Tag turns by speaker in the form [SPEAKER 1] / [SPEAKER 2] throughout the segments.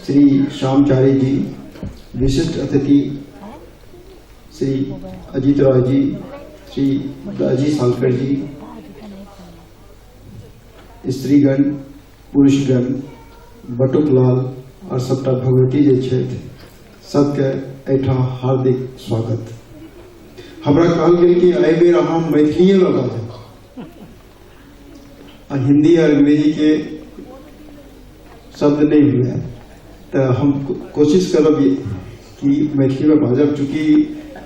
[SPEAKER 1] श्री श्यामचारी जी, विशिष्ट अतिथि श्री अजीत राय जी, श्री दाजी सालकर जी, स्त्रीगण, पुरुषगण, बटुकलाल और सबटा भगवती जे छथि, सबके एहिठाम हार्दिक स्वागत। हमरा कहल गेल कि एहि बेर अहाँ मैथिलीएमे बाजब आ हिंदी और अंग्रेजी के शब्द नहीं हुए, तऽ हम कोशिश करब कि मैथिलीमे बाजब। चूँकि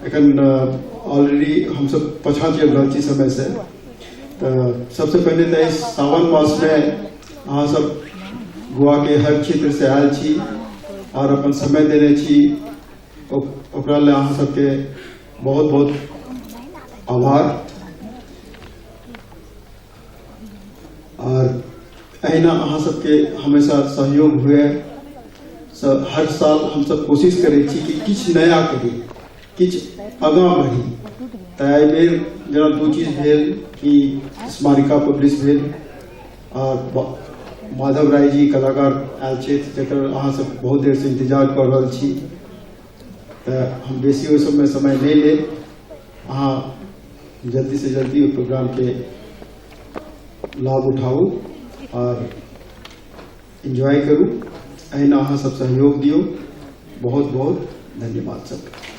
[SPEAKER 1] एखन ऑलरेडी हमसब पाछाँ चलि रहल छी समयसँ, तऽ सबसँ पहिने तऽ एहि सावन मासमे अहाँ सब गोवा के हर क्षेत्र से आयल छी और अपन समय देने छी, ओकरा लेल अहाँ सबके बहुत बहुत आभार। और अहिना अहाँ सबके हमेशा सहयोग हुए। हर साल हमसब कोशिश करै छी कि किछु नया करी, किछु आगाँ बढ़ी। तऽ एहि बेर जेना दू चीज भेल कि स्मारिका पब्लिश भेल और माधव राय जी कलाकार आयल छथि, जकर अहाँ सब बहुत देरसँ इंतजार कऽ रहल छी। तऽ हम बेसी ओहि सबमे समय नहि लेब, अहाँ जल्दी से जल्दी ओहि प्रोग्रामके लाभ उठाउ और एन्जॉय करू। अहिना अहाँ सब सहयोग दियौ। बहुत बहुत धन्यवाद सबके।